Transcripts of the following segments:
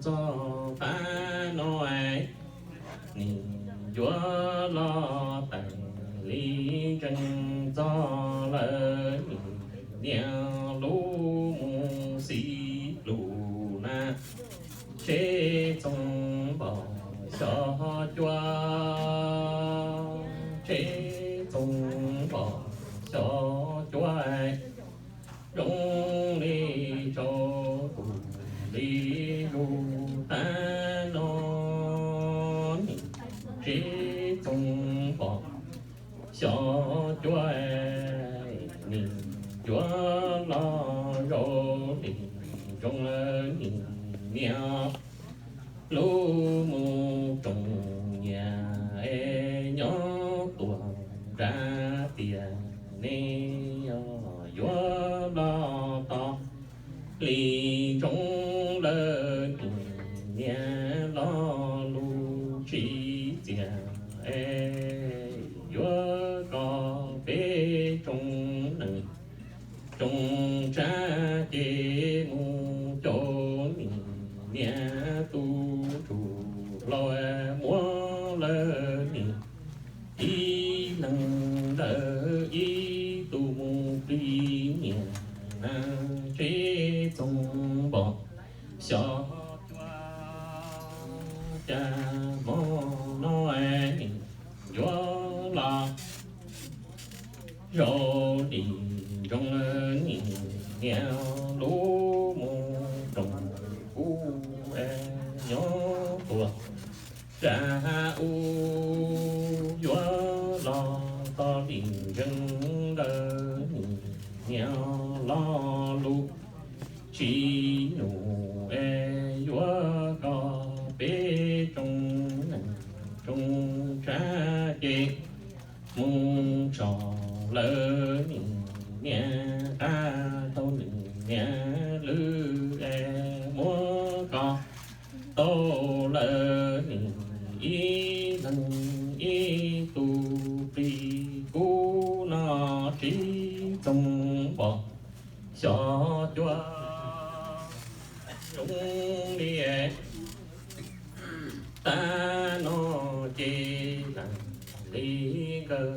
txog pab no, nim yuav los tawm li ntsees txog lawm nim niam lub mus xib lus na. Tsheb txoov npom xyov cua, tsheb txoov npom xyov cua, zoo li tsaus ntuj li lug tag no. Nim tsheb txoov npom xyov cua, nim yuav los zaum li ntsees lawm nim niam lub mus roos nyias es nyob tuaj nrad tias nej yuav los tos li ntsees lawm nim niam lo lus tsis txias es yuav koj peb tsoom neeg tsoom tsab ces mus caum nim niam tus ntsuj hlau muab lawm nim ib leeg ntawd ib tug mus plig nyias na. Tsheb txoov npom xyov cua, cas hmo no nim yuav los zaum li ntsees nim niam lub mus roos kuv es nyob tuaj nrad u, yuav los tos li ntsees lawm nim niam lo lus tsis nyuj es yuav koj peb tsoom neeg tsoom tsab ces mus tso lawm nim niam qab tau nim niam lwm es muab koj tau lawm nim ib leeg ib tug plig kuv no tsheb txoov npom xyov cua zoo li tag no ces lam li nkawd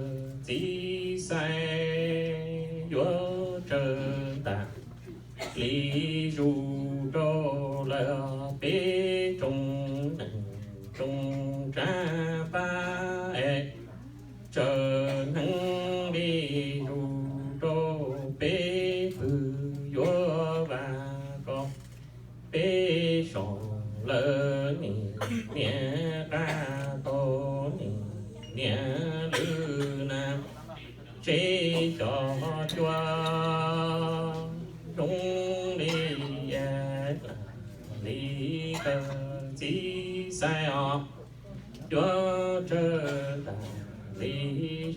txiv xaiv yuav tsawg tas li zus rau lawm peb tsoom neeg tsoom tsab pab es tsawg hneev li zus rau peb pw yuav vas koj peb sov lawm nim niam qab tau nim niam lwm na. Tsheb xyov cua zoo li lam li nkawd txiv xaiv os yuav tsawg tas li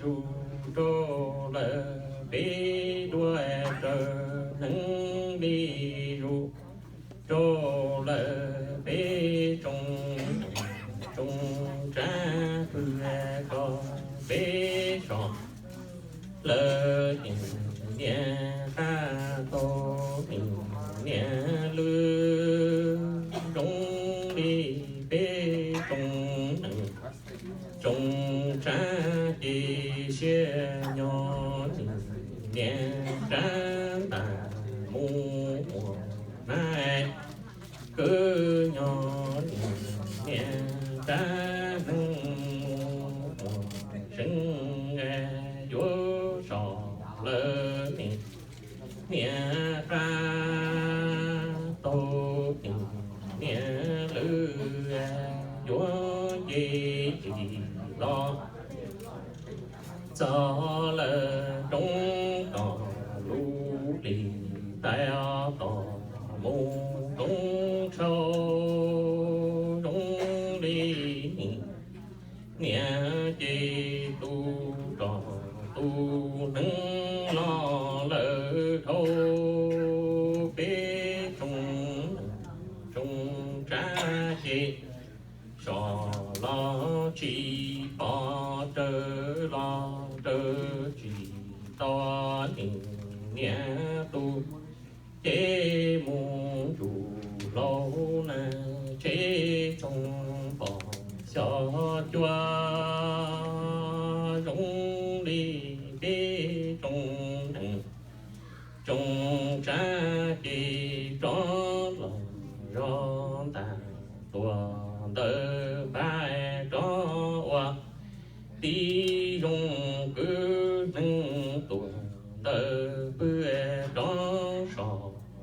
zus rau lawm peb duab tsawg hneev li zus rau lawm peb tsoom tsoom tsab pw koj peb sov lawm nim niam qab tau nim niam lwm zoo li peb tsoom neeg tsoom tsab ces siab nyo nim niam rab ntas mus muag na. Kwv nyo nim niam rab hneev mus muag seev yuav sov lawm nim niam qab tau nim niam lwm yuav nce tsis los txog lawm roob tom lub lis tais os tom mus roob tshau zoo li nim niam ces tu rog tu hneev los lawm dhau peb tsoom neeg tsoom tsab ces sov los tsis pom raws los raws tsis tau nim niam tus ces mus ntsuj hlau na. txoos pom xyov cua zoo li peb tsoom nees tsoom tsav ces rov los zov ntag tuam ntawv npaj rov ua tib zoo kwv neeg tuam ntawv pw rov so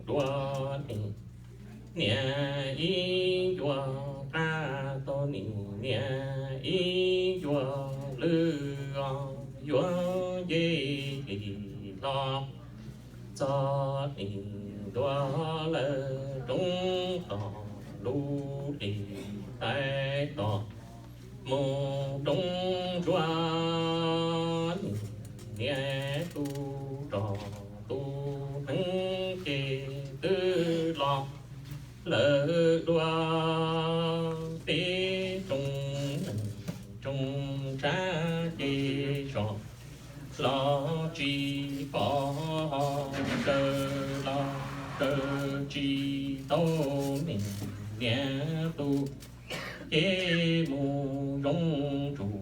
dua nim niam ib ncua qab tau nim niam ib ncua lwj os yuav nce li los txog nim ntua lawm roob tos lub li tais tos mus roob ntsuab nim niam tu rog tu hneev ces twb los lawm dua peb tsoom nees tsoom tsav ces zos los tsis pom ho raws los raws tsis tau nim niam tu ces mus zoo tsuj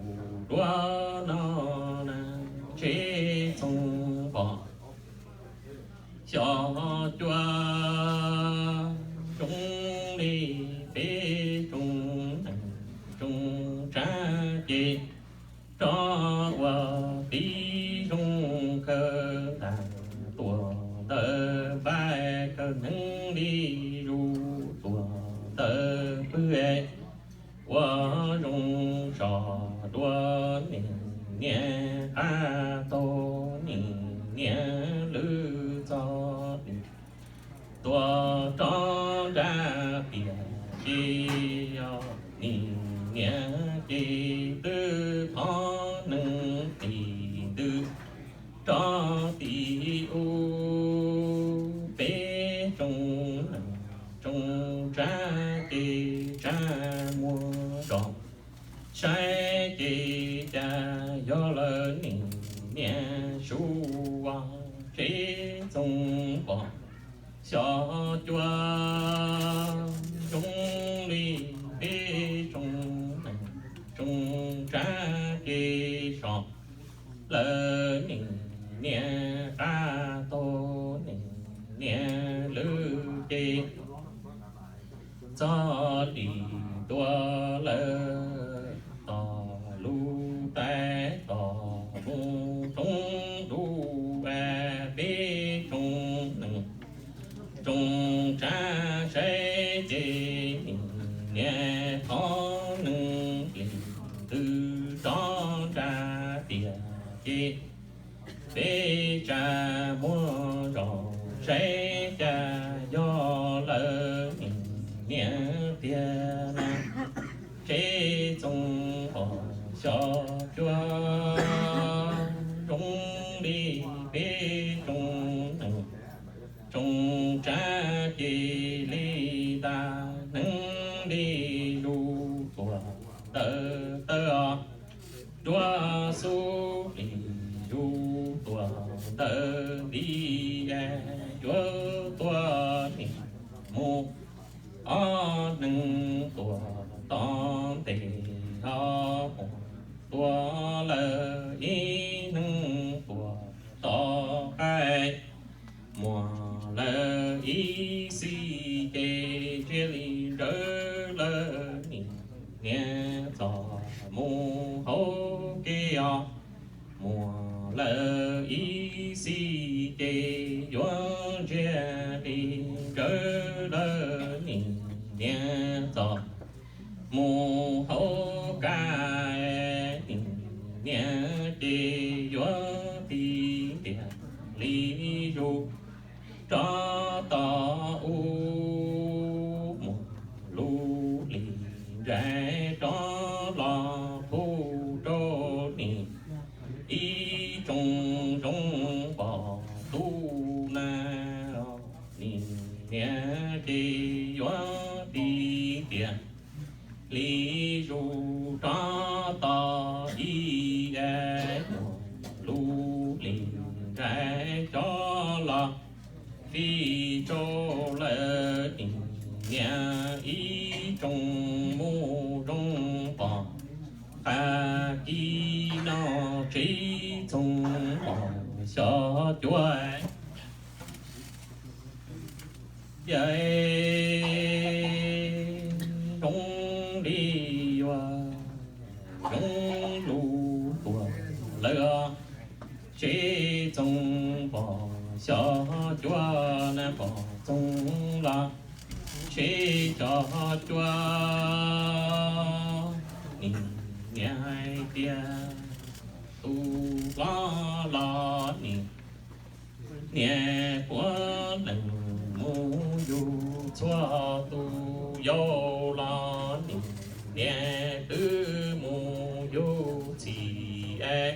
dua no na tsheb txoos pom xyov cua zoo li peb tsoom nees tsoom tsav ces rov ua tib zoo kawg ntag tuam ntawv npaj kawg hneev li zus tuam ntawv pw ua zoo zog dua nim niam qab tau nim niam lwj txog nim tuam rov nra tiam ces yog nim niam ces twb thov neeg tim ntws rov tim u peb tsoom nees tsoom tsav ces tsa muag zog saib ces cas yog lawv nim niam suav tsheb txoos pom xyov cua zoo li peb tsoom nees tsoom tsav ces zos lawv nim niam qab tau nim niam lwj ces txog lim ntua lawm tos lub tais tos mus roob dub peb tsoom nees tsoom tsav saib ces nim niam thov neeg tim ntws rov nra tiam ces peb tsa muag zog saib cas yog lawv nim niam tiag na tsheb txoos pom xyov cua zoo li peb tsoom nees tsoom tsav ces li tas hneev li zus tuam ntawv tawg os duab xub li zus tuam ntawv nti yuav tuaj nim mus ob neeg tuam tom ntej ho mus tua lawm ib neeg tuam tom qaij muag lawm ib xib ces tsiaj li ntsawv lawm nim niam txog mus hauv kev os muag lawm ib xib ces yuav ntsiag li ntsawv lawm nim niam txog mus hauv kab nim niam ces yuav ti tiag li zus rov tom u mus lub li ntsais rov los phu rau nim ib tsoom zoo pom tub na nim niam ces yuav ti tiag li zus rov tom ib mus lub li ntsais cov los fij rau lawm nim niam ib tsoom cuab, yawg zoo li yuav zoo lub tuam lawm. Tsev txoov pom xyov cuab na pom txoov los, tsev xyov cuab. Nim niam hais tias tus hlob los nim niam puav leej mus yug txhua tus yau los nim niam twb mus yug txhij es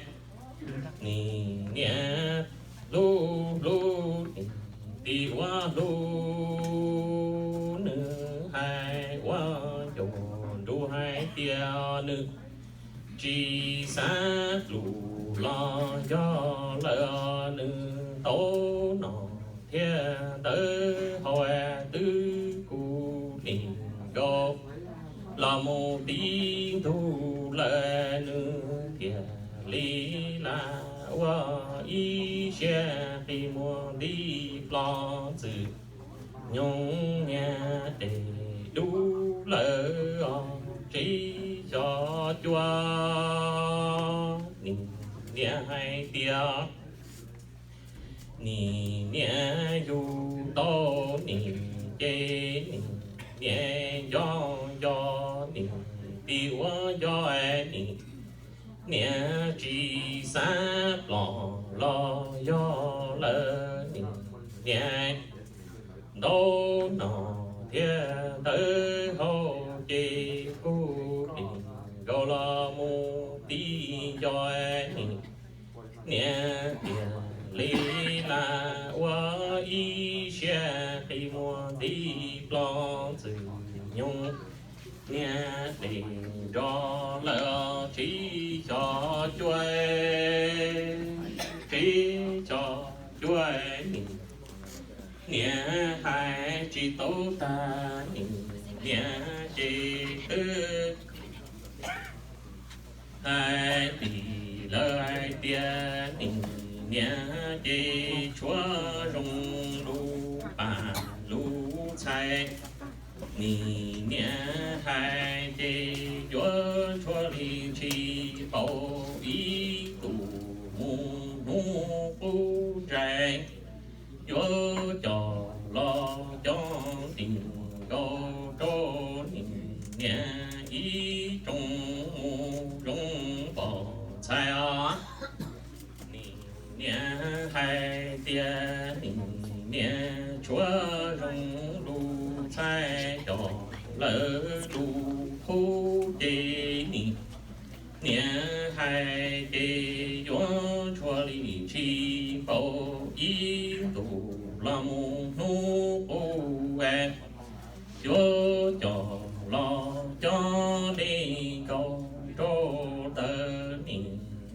nim niam hlub hlub nim tij ua hlub. Nws hais ua ncaus nruj hais tias nws tsis xav hlub los yog lawm, nws tau nom thiab ntawv hauv twb kuv hlis nkaus los mus tib ntug lawm, nws thiaj li lam ua ib siab qi muag nti plo txwm nyoog niam tes dub lawm os. Tsev xyov cuab, nim niam hais tias nim niam yug tau nim ces nim niam nco nco nim tij ua nco nim niam tsis xav plos los yog lawm, nim niam ntau nom thiab ntawv hauv ces kuv hlis nkaus los mus tib nco nim niam thiaj li lam ua ib siab qi muag nti plo txwm nyoog niam tes nrov lawm. Tsev xyov cuab, tsev xyov cuab, nim niam hais tsis tau tag, nim niam ces twb hais tis lawv hais tias nim niam ces tshuav zoo lub pam lub txhais. Nim niam hais ces yuav tshuav li ntshis paub ib tug mus hnub qub ntsais, yuav coj los coj nti nkaus rau nim niam ib tsoom mus zoo pom txhais os. Nim niam hais tias nim niam tshuav zoo lub txhais coj lawv lub qub ces nim niam hais ces yuav tshuav li ntshis paub ib tug los mus hnub qub es yuav coj los coj nti nkaus rau ntawm nim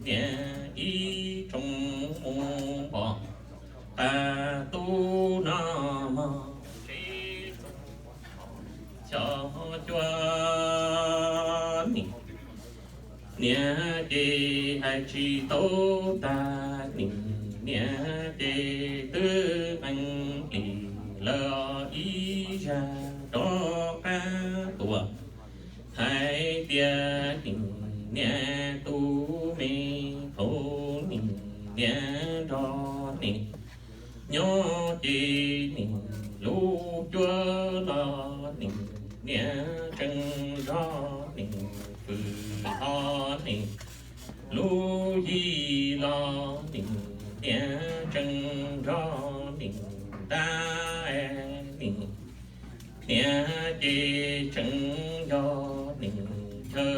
niam ib tsoom mus pom qab tub no mog. Tsev xyov cuab, nim niam ces hais tsis tau tag, nim niam ces twb qee plis lawm ib zaj rov qab tuaj hais tias nim niam tus me thaum nim niam nrog nim nyob ces nim lub cuab los nim niam tseem nrog nim fwm ho nim lub yig los nim niam tseem nrog nim ntab nim niam ces tseem yog nim chaw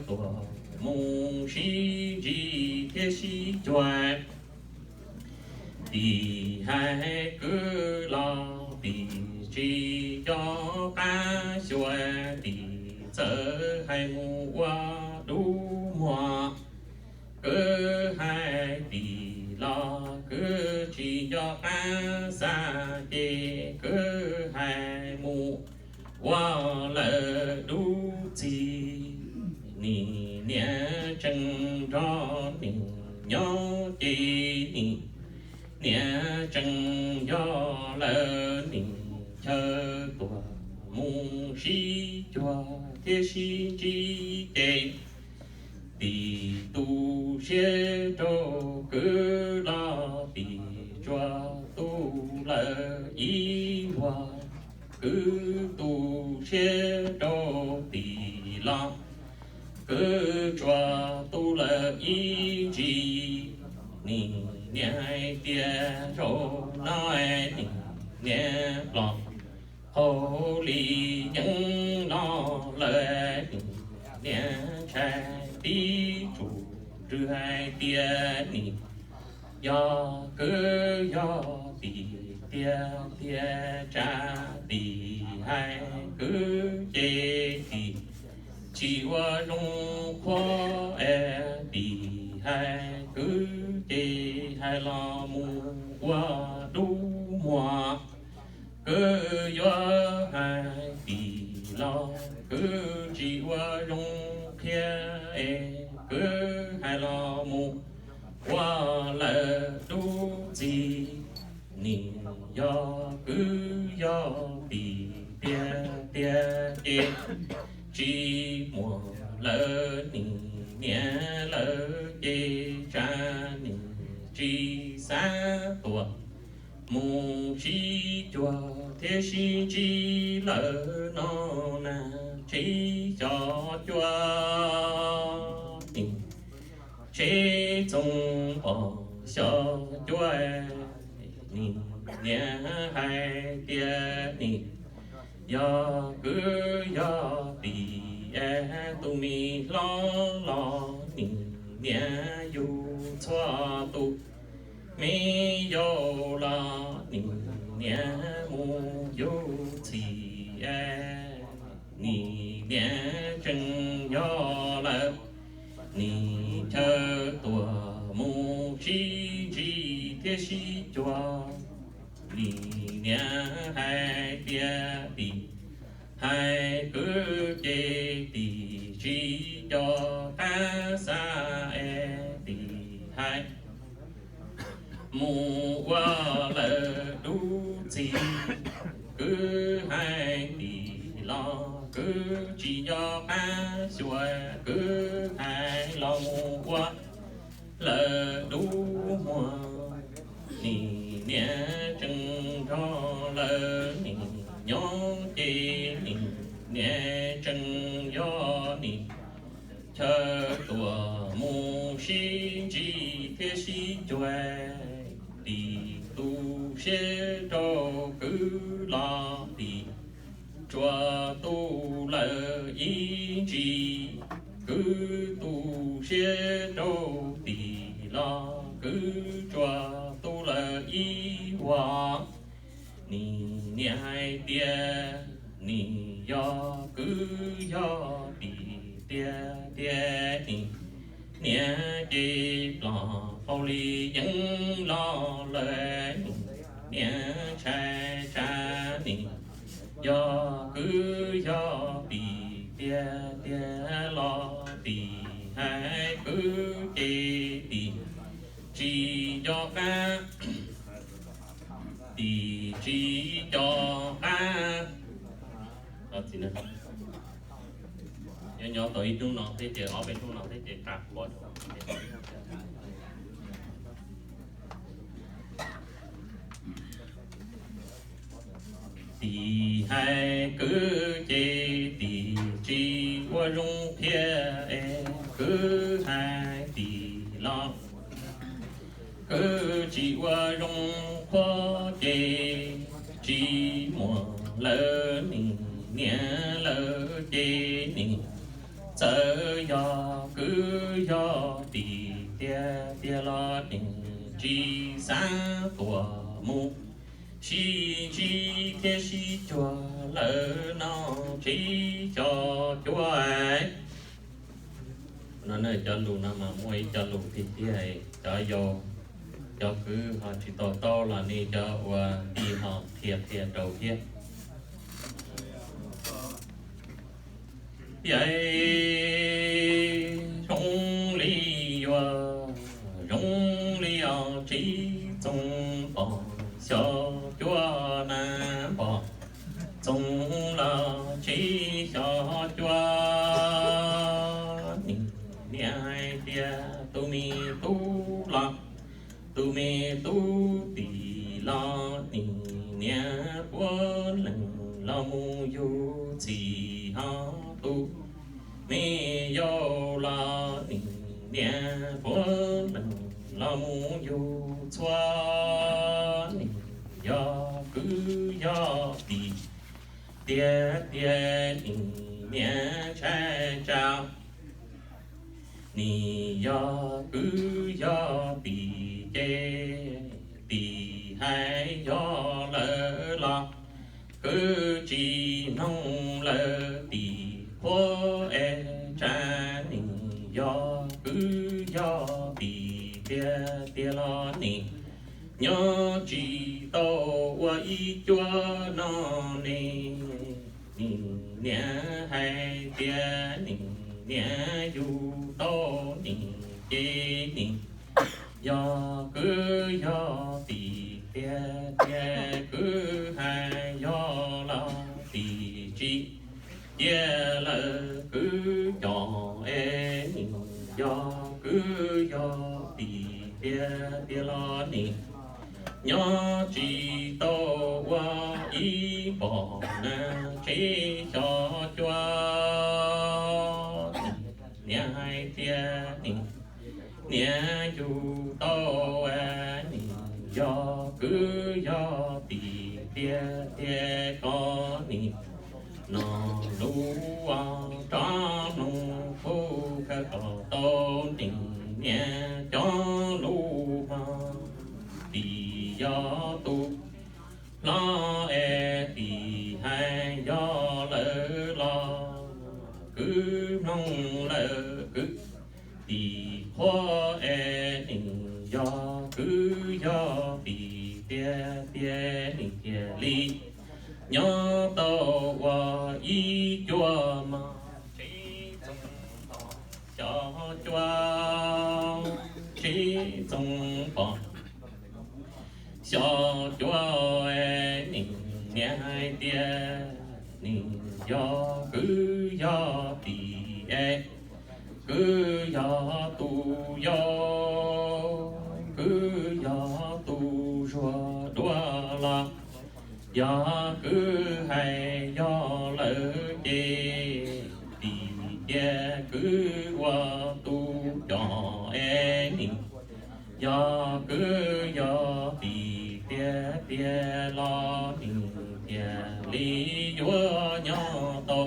tuaj mus sib ntsib thiab sib cuag. Tim hais kwv los tim tsis nco qab xyuas, tim txawm hais mus ua dub muag. Kwv hais tim los kwv tsis nco qab xav ces kwv hais mus ua lawm dub txig. Nim niam tseem nrog nim nyob ces nim niam sib cuag thiab sib ntsib ces tim tu siab rau kwv los tim tsuas tu lawm ib vuag, kwv tu siab rau tim los kwv tsuas tu lawm ib ntsis. Nim niam hais tias zaum no nim niam los hauv li yeeb no lawm, nim niam ntshai tib tsuj rwg hais tias nim yog kwv yog tim tiag tiag tsam tim hais kwv ces tim tsis ua zoo qhuav es tim hais kwv ces hais los mus ua dub muag. Kwv yuav hais tim los kwv tsis ua zoo qhia es kwv hais los mus ua lawm dub txig. Nim yog kwv yog tim tiag tiag ces tsis muaj lawm, nim niam lawm ces tsam nim tsis xav tuaj mus sib cuag thiab sib ntsib lawm no na. Tsheb xyov cuab nim, tsheb txoos pom xyov cuab, nim niam hais tias nim yog kwv yog tim es tus me hlob los nim niam yug txhua tus, me yau los nim niam mus yug txhim es nim niam tseem yog lawm, nim chaw tuaj mus sib ntsib thiab sib cuag. Nim niam hais tias tim hais kwv ces tim tsis nco qab xa es tim hais mus ua lawm dub txig. Kwv hais tim los kwv tsis nco qab xyuas, kwv hais los mus ua lawm dub muag. Nim niam tseem nrog lawm nim nyob ces nim niam tseem yog nim chaw tuaj mus sib ntsib thiab sib cuag. Tim tu siab rau kwv los tim tsuas tu lawm ib ntsis. Kwv tu siab rau tim los kwv tsuas tu lawm ib vuag. Nim niam hais tias nim yog kwv yog tim tiag tiag, nim niam ces plos hauv li yeeb los lawm, nim niam ntshai tsam nim yog kwv yog tim tiag tiag los tim hais kwv ces tim tsis nco qab, tim tsis nco qab. Nyob nyob tau ib hnub no thiab ces ob peb hnub no thiab ces qab quaj. Tim hais kwv ces tim tsis ua zoo qhia es kwv hais tim los kwv tsis ua zoo qhuav ces tsis muaj lawm, nim niam lawm ces nim txawm yog kwv yog tim tiag tiag los nim tsis xav tuaj mus sib ntsib thiab sib cuag lawm no. Tsheb xyov cuab. No cov lus no mas muaj ib co lus tiag tiag, cov yau cov kwv ho tsis tau taub los nej cov ua tij ho qhia qhia rau thiab. Yog zoo li yuav zoo li os, tsheb txoos pom xyov cuab na, pom txoos los tsheb cua. Nim niam hais tias tus me tub los, tus me tub tim los nim niam puav leej los mus yug txhim ho tus me yau los nim niam puav leej los mus yug txhua. Nim yog kwv yog tij tiag tiag nim niam ntshai tsam. Nim yog kwv yog tij ces tij hais yog lawm los kwv tsis mloog lawm tij qhuab es tsam. Nim yog kwv yog tij tiag tiag los nim nyob tsis tau ua ib cuab no ne. Nim niam hais tias nim niam yug tau nim ces nim yog kwv yog tij tiag tiag kwv hais yog los tij tsis cia lawm kwv cov es nim yog kwv yog tij tiag tiag los nim nyob tsis tau ua ib pom na tsev xyov cua. Niam hais tias nim niam yug tau nim yog kwv yog tij tiag tiag koj nim no lub rov mloog kuv khaws kom tau nim niam cov lus hmo. Tij yog tus hlob es tij hais yog lawm los kwv mloog lawm kwv tij qhuab es nim yog kwv yog tij tiag tiag nim thiaj li nyob tau ua ib cuab mog. Tsev txoos pom xyov cua, tsev txoos pom xyov cua. Nim niam hais tias nim yog kwv yog tij es kwv yog tus yau, kwv yog tus zuag dua los yog kwv hais yog lawm ces tij cia kwv ua tus coj es nim yog kwv yog tij tiag tiag los nim thiaj li yuav nyob tau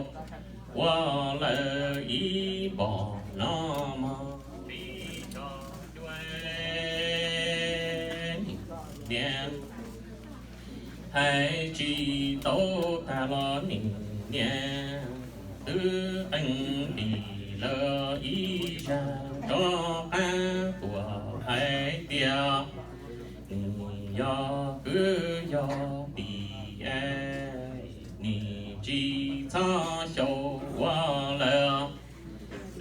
ua lawm ib pom no mog. Tsev txoos cua, nim niam hais tsis tau tag los nim niam twb qee li lawm ib zaj rov qab tuaj hais tias nim yog kwv yog tij es nim tsis txhob xyaum ua lawm.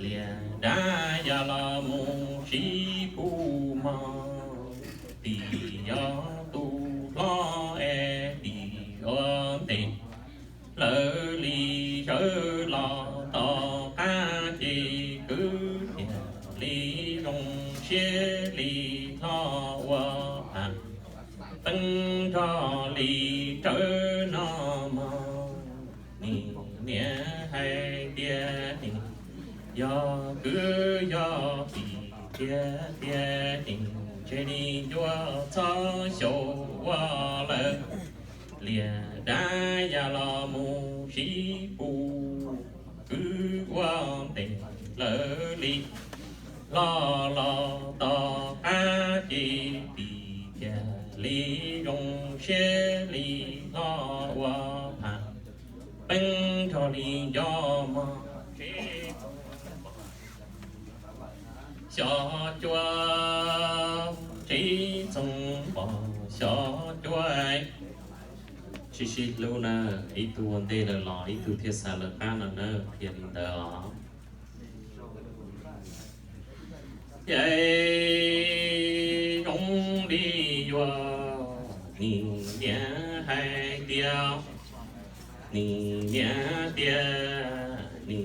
Lias dab yas los mus sib pub mog, tij yog tus hlob es tij ua ntev lawm li sawv los tom qab ces kwv thiaj li zoo siab li hlo ua pam peeb nrog li rawv no mog. Nim niam hais tias nim yog kwv yog tij tiag tiag nim ntshe li yuav txhob xyaum ua lawm. Lias dab yas los mus sib pub, kwv ua ntev lawm li hlo los tom qab ces tij thiaj li zoo siab li hlo ua pam peeb nrog li nco mog. Tsev txoos pom xyov cua, tsev txoos pom xyov cua. Sib sib hlub na, ib tug ua ntej lawm los ib tug thiaj xav lawv qab no na, qhia li ntawd os. Ces zoo li yuav nim niam hais tias, nim niam tias nim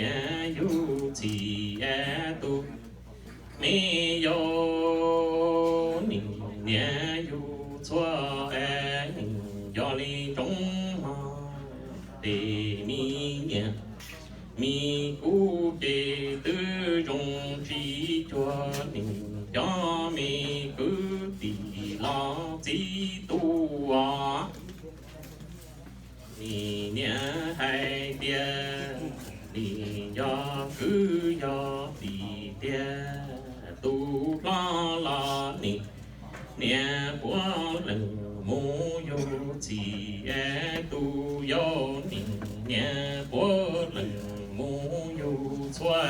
niam yug txim es tus me yau, nim niam yug txhua es nim yog li roob mog. Tes me niam me kub ces twb zoo tsis cuag nim, cov me kwv tij los txi tu os. Nim niam hais tias nim yog kwv yog tij tiag, tus hlob los nim niam puav leej mus yug txim, tus yau nim niam puav leej mus yug txhua.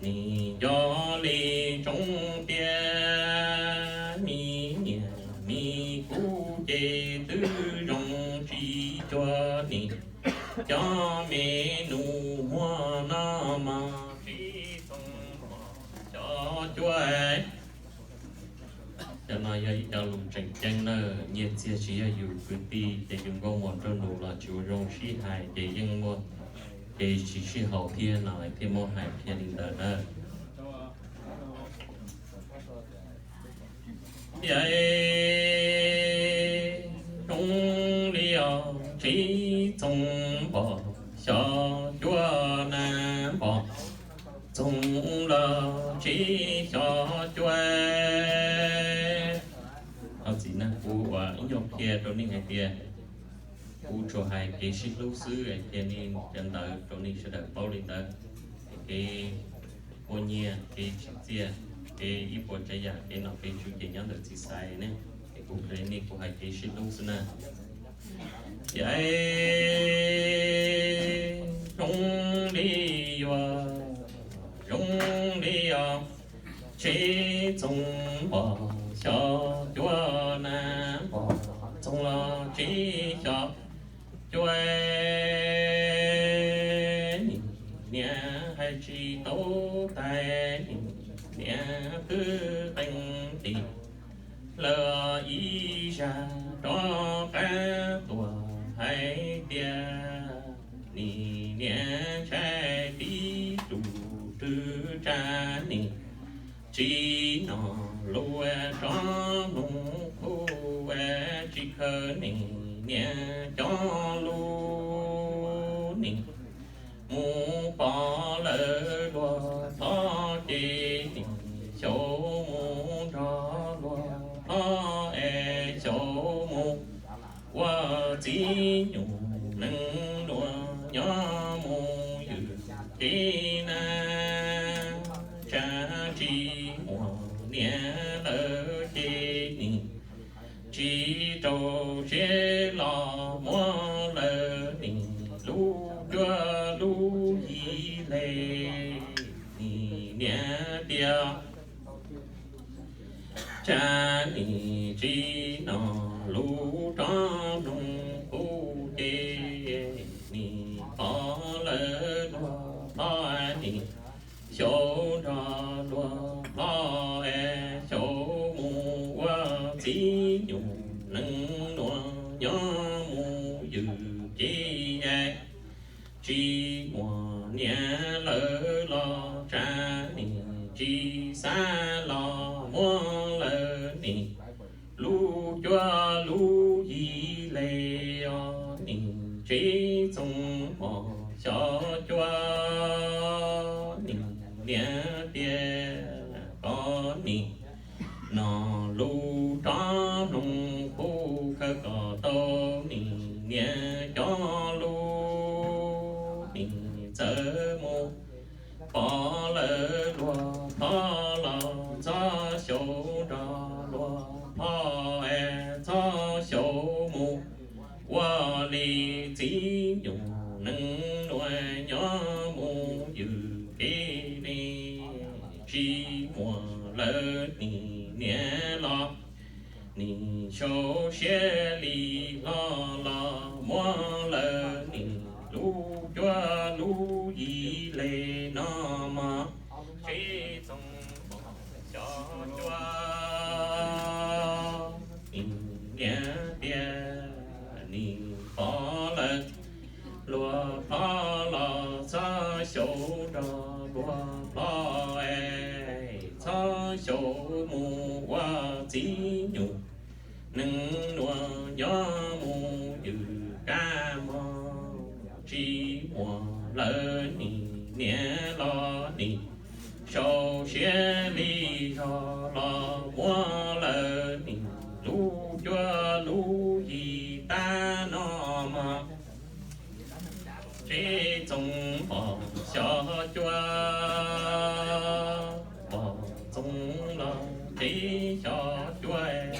Nim yog li roob tiag, me niam me kub ces twb zoo tsis cuag nim, cov me nus muag no mas tsis txoos cov cuab. Cov no yog ib co lus tseem ceeb na, nyiaj txiag tsis yog yus kwv tij ces yus nkauj muam nraug nus los tsis ua zoo sib hais ces yeej muaj kev tsis sib haum thiab no lawv thiaj muab hais qhia li ntawd na. Yam zoo li os tsis txoos npog xyov cuab na, npog txoos los tsis xyov cuab. Txiv neej, kuv ua ib nyuag qhia rau nej hais tias kuv tsuas hais kev sib hlub xwb, cia li cov ntawd rau nej sawv daws paub li ntawd. Kev ua nyiaj, kev tsim txiaj, kev ib puas tsav yam kev nom kev tswv ces nyob ntawm txiv xaiv ne. Es kuv qhia nej, kuv hais kev sib hlub xwb na. Yam zoo li yuav zoo li os, tsis txoos npog xyov cuab na, npog txoos los tsis xyov cuab. Nim niam hais tsis tau tas, nim niam twb qee tis lawm ib zag rov qab tuaj hais tias nim niam ntshai tib tug rwg tsa, nim tsis nom lus tso nug kuv, tsis khaws nim niam cov lus. Nim mus pom lawv luag hlob ces nim xyaum mus nrog luag hlob es xyaum mus ua txiv nyuam neej luag nyob mus ywm kev na. Tsam tsis muaj niam lawm ces nim tsis rau siab los muab lawv nim lub cuab lub yig le. Nim niam tias tsam nim tsis nom lus rov nug kuv ces nim pom lawv luag hlob, nim xyaum nrog luag hlob es xyaum mus ua txiv nyuam neej luag nyob mus ywm kev. Tsis muaj niam lawm los tsam nim tsis xav los muab lawv nim lub cuab lub yig le os. Nim tsis txoos npog xyov cuab, nim niam tias kom nim nom lus rov nug kuv, khaws kom tau nim niam cov lus. Nim txawm mus pom lawv luag hlob los txhob xyaum nrog luag hlob es txhob xyaum mus ua li txiv nyuam neej luag nyob mus ywm kev ne. Tsis muaj lawv nim niam los nim sau siab li hlo los muab lawv nim lub cuab lub yig le no mog. Tsis txoos npog xyov cuab, nim niam tias nim pom lawv luag hlob los txhob lawv nim niam los nim sau siab li zog los muab lawv nim lub cuab lub yig tab no mog. Tsev txoos pom xyov cuab, pom txoos los tsev xyov cuab,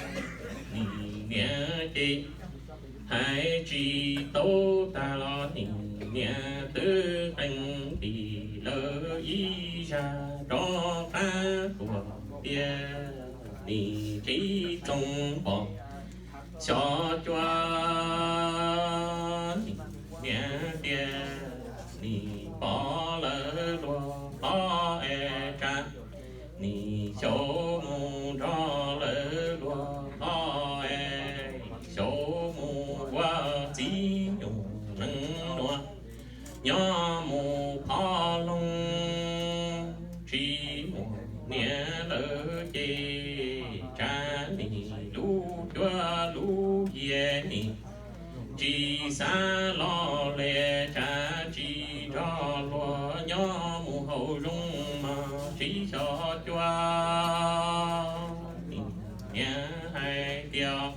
nim niam ces hais tsis tau tag los nim niam twb qee ntim lawv ib zag rov qab tuaj tias nim tsev txoos pom xyov cuab, nim niam tias nim pom lawv luag hlob es tsa, nim xyaum mus nrog lawv luag hlob es xyaum mus ua txiv nyuj nees nuav nyob mus phov loog, tsis muaj niam lawv ces tsa nim lub cuab lub yias nim tsis xav los li, tsa tsis nrog luag nyob mus haus zoov mog tsev xyov cuab. Nim niam hais tias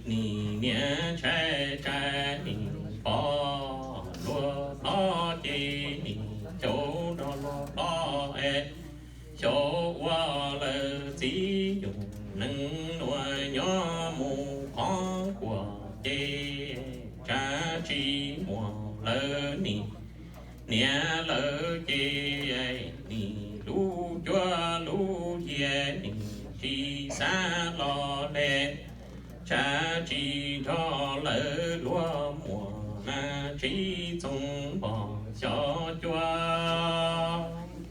nim niam ntshai tsa nim pom luag hlob ces nim xyaum nrog luag hlob es xyaum ua lawv txiv nyuj nees nuav nyob mus phov kuas ces tsa tsis muaj lawv nim niam lawv ces nim lub cuab lub yias nim tsis xav los li, tsa tsis nrog lawv luag muaj na tsev txoos pom xyov cuab.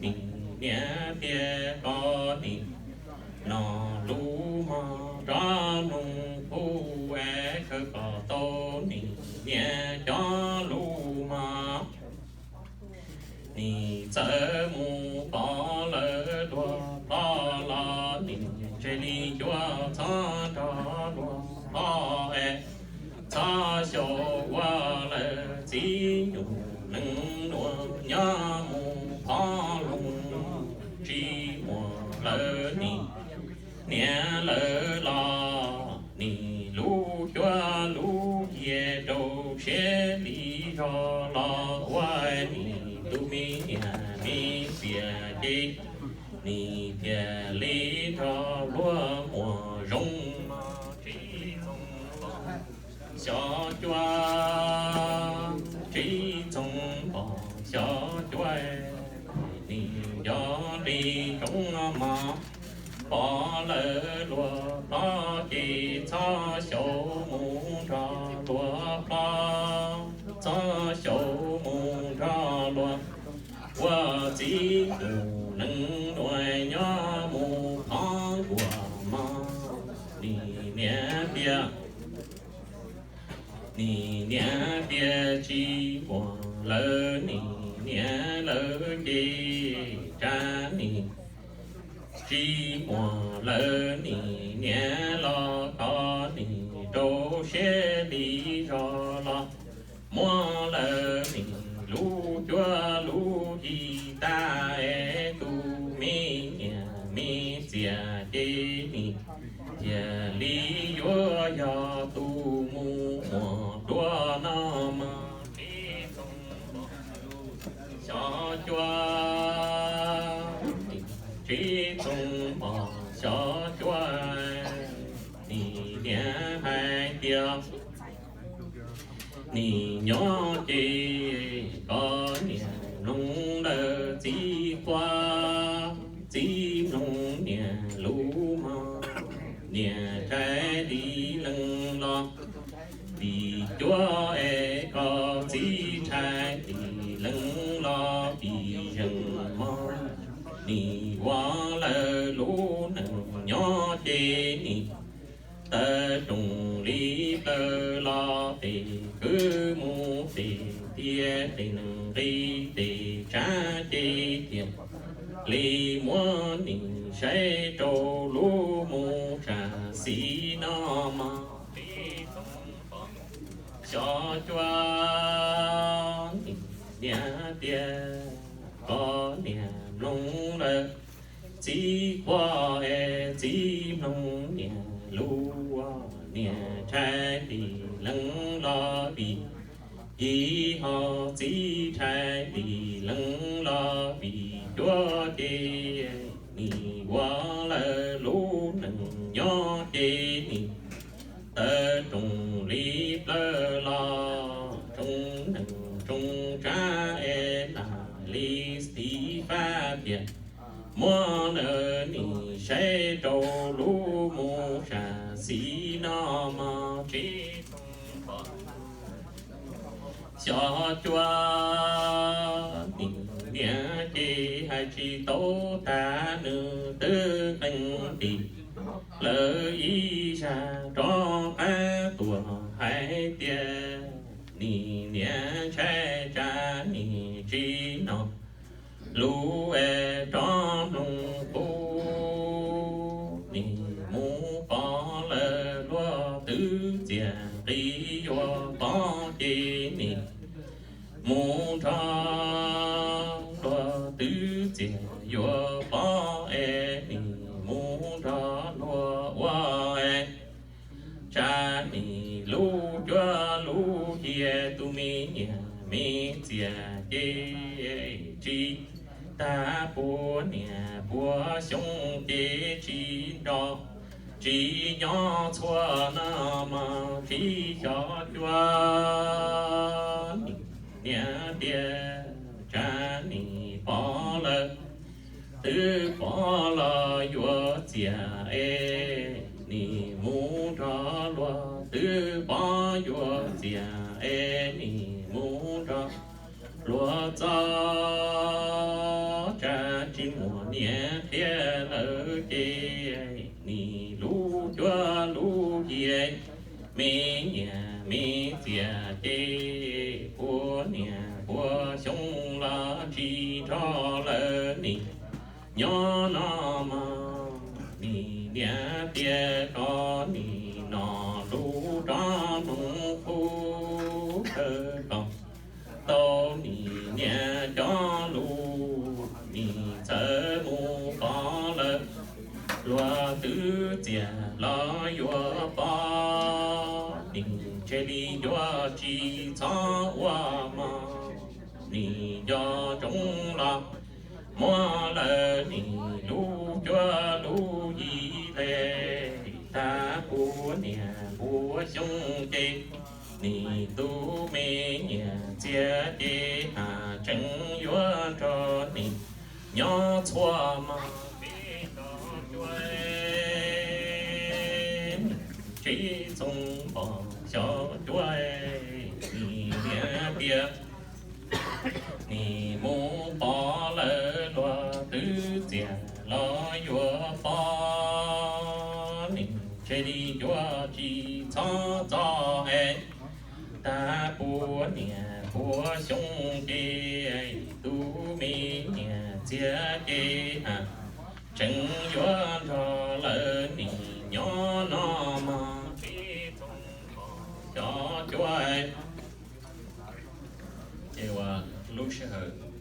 Nim niam tias koj nim noj lub mov rov nug kuv es khaws kom tau nim niam cov lub mov. Nim txawm mus pom lawv luag hlob los nim tseg li cuab txhob nrog luag hlob es txhob xyaum ua lawv txiv nyuj nees nuav nyob mus phov loog, tsis muaj lawv nim niam lawv los nim lub cuab lub yias rau siab li zog los ua nim tus me niam me txiv ces nim tiag li nrog luag muaj zoo mog tsev txoos pom xyov cuab, tsev txoos pom xyov cuab. Nim nco li roob mog, pom lawv luag hlob ces txhob xyaum mus nrog luag hlob, txhob xyaum mus nrog luag ua txiv nyuj nees nuav nyob mus phov kuas mog. Nim niam tias, nim niam tias tsis muaj lawv nim niam lawv ces tsa nim tsis muaj lawv nim niam los koj nim rau siab li zog los muab lawv nim lub cuab lub yig tag es tus me niam me txiv ces nim tiag li yuav yog tus mus muag dua no mog tsev txoos pom xyov cuab, tsev txoos pom xyov cuab. Nim niam hais tias nim nyob ces koj niam mloog lawv txiv quaj, txiv mloog niam lub mog, niam ntshai li leej los vim cuab es koj txiv ntshai li leej los vim zeeg mog. Nim ua lawv lub neej nyob ces nim tawm rooj li plaws los tes kwv mus tes tiaj tes neeg nqi tes tsav ces tiag li muab nim saib rau lub mus tsa xis no mog. Xyov cuab, niam tias koj niam mloog lawm, txiv quaj es txiv mloog niam lus, niam rhais tis leej los vim yig, ho txiv rhais tis leej los vim cuab, ces nim ua lawm lub neej nyob ces nim tawm rooj li plawv los, rooj neeg rooj tsav es lam li xis fab tias, muab lawm nim saib rau lub mus sam xis no mog tsis xyov cuab. Nim niam ces hais tsis tau tas, nws twb qeej tis lawv ib zaj rov qab tuaj hais tias, nim niam ntshai tsam nim tsis hnov lus es rov mloog kuv, nim mus pom lawm luag twb txias nqi yuav pov ces nim mus nrog luag twb txias yuav pov es nim mus nrog luag ua es tsam nim lub cuab lub yig, tus me niam me txias ces tsis tag puas niam puas xyoo ces tsis nrog tsis nyob txhua no mog tsis xyov cuab. Nim niam tias tsam nim pom lawm twb pov los yuav txias es nim mus nrog luag twb pov yuav txias es nim mus nrog luag txog tsam tsis muaj niam qhia lawm ces nim lub cuab lub yig me niam me txias ces puas niam puas xyoo los tsis nrog lawv nim nyob no mog. Nim niam tias koj nim noj lus rov mloog kuv kawg kom tau nim niam cov lus, nim txawm mus pov lawm luag twb txias los yuav pov, nim tseg li yuav tsis txhob ua mog. Nim nco ntsoov los muab lawm nim lub cuab lub yig le tag puas niam puas xyoo ces nim tus me niam txias ces ham tseem yuav nrog nim nyob txhua mog. Peb cov cuab, tsis txhob pom xyov cuab, nim niam tias nim mus pov lawm luag twb txias los yuav pov, nim tseg li yuav tsis txhob txo es tag puas niam puas xyoo ces tus me niam txias ces ham tseem yuav nrog lawv nim nyob no mog. Peb txhob pom xyov cuab. Ces lub sij hawm